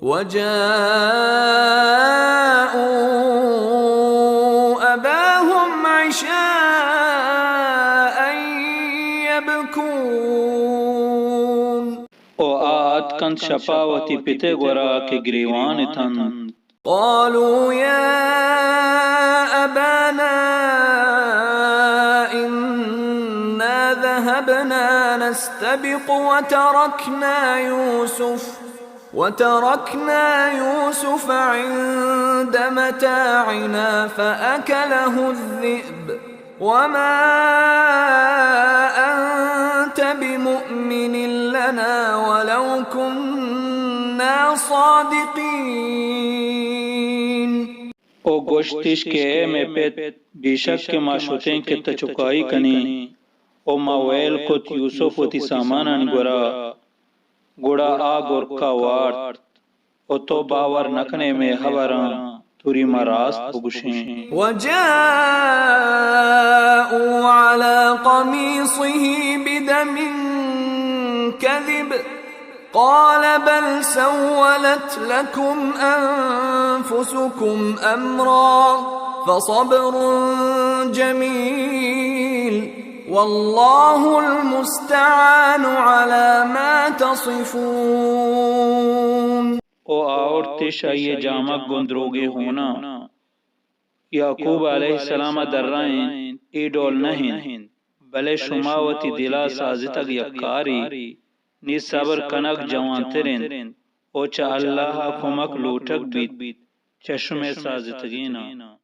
وجاءوا أباهم عشاء يبكون. ءُ آ اتکنت شپا وتی پت ءِ گورا کہ گریوان اتنت. قالوا يا أبانا إنا ذهبنا نستبق وتركنا يوسف، وتركنا يوسف عند متاعنا فأكله الذئب، وما أنت بمؤمن لنا ولو كنا صادقين. ءُ گوشتش کہ اے مئے پت، بیشک کہ ما شتیں کہ تچکائی کنیں، ءُ ما ویل کت یوسف وتی سامانانی گورا، گڑا آ گرکا وارت، ءُ تو باور نہ کنئے مئے ہبراں، توری ما راست بگوشیں. وجاءوا على قميصه بدم كذب، قال بل سولت لكم أنفسكم أمرا، فصبر جميل، والله المستعان على ما تصفون. ءُ آورتش آئی ءِ جامگ گوں دروگیں ہوناں. یعقوب علیہ السلام ءَ درائینت، اے ڈول نہ انت، بلے شما وتی دل ءَ سازتگ یک کارے، نی صبر کنگ جوانتر انت، ءُ چہ اللہ ءَ کمک لوٹگ بیت چہ شمئے سازتگیناں.